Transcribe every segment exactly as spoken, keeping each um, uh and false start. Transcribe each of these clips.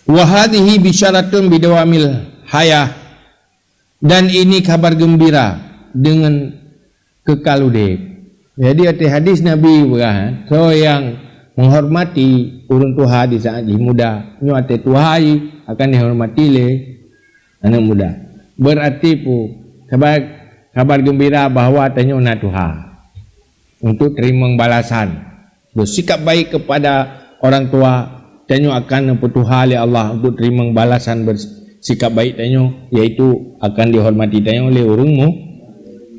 Wa hadhihi bisyaratun bidawamil hayah, dan ini kabar gembira dengan kekal udép. Jadi, ateueh hadis Nabi peugah, soe nyang menghormati ureuëng tuha di saat jih muda, nyoe ateueh tuha jih akan dihormati lé aneuëk muda. Berarti peue? Kabar, kabar gembira bahwa tanyoe na tuha untuk teurimong balasan. Bersikap baik kepada orang tua, tanyoe akan neupeutuha lé Allah untuk teurimong balasan bersikap baik tanyoe, yaitu akan dihormati tanyoe lé ureuëng mu-,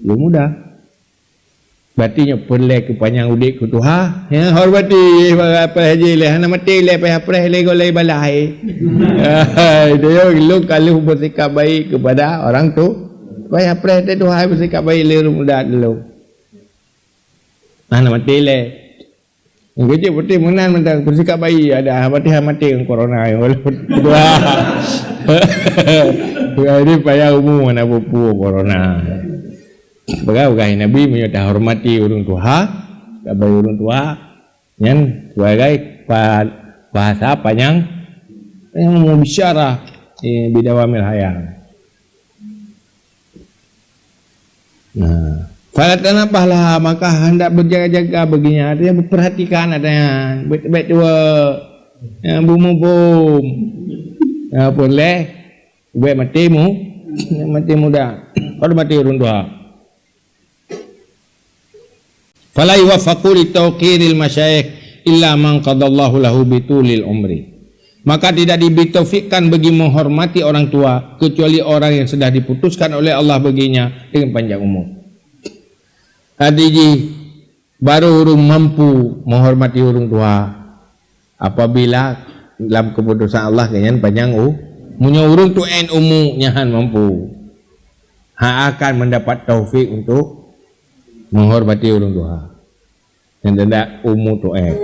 ureuëng muda. Berarti nyoe peureulée keu panyang udép keu tuha, ya, hormati, payah preh jih lé, hana maté lé, payah preh lé, golai balai. Hai, tanyoe lôn ka lheueh bersikap baik kepada orang tu, payah preh teuh tuha bersikap baik lé ureuëng muda dulu. Hana maté lé. Geucok putih meunan mantong, bersikap baik, ada putih maté ngon corona, walaupun dua. Jadi payah umu mana bupu corona. Peugah-peugah Nabi, meunyoe tahormati ureuëng tuha, tabai ureuëng tuha, nyan sebagai pa-, bahasa panyang, panyang mubisyarah, eh, bidawamil hayah. Nah, fala tanabahlah, maka hendak berjaga-jaga baginya, artinya berperhatikan ada yang baik-baik dua, yang bumubum. Ya, boleh. Ubek mati mu, mati muda. Kalau mati urung dua. Fala yuwaffaqu li tauqiril masyayikh illa man qadallahu lahu bitulil umri. Maka tidak diberi taufikkan bagi menghormati orang tua kecuali orang yang sudah diputuskan oleh Allah baginya dengan panjang umur. Arti jih, baru urung mampu menghormati urung tuha apabila lam keputusan Allah nyan panjang u-, meunyoe urung tuén umu nyan han mampu, ha akan mendapat taufik untuk menghormati urung tuha. Nyang tanda umu tuén.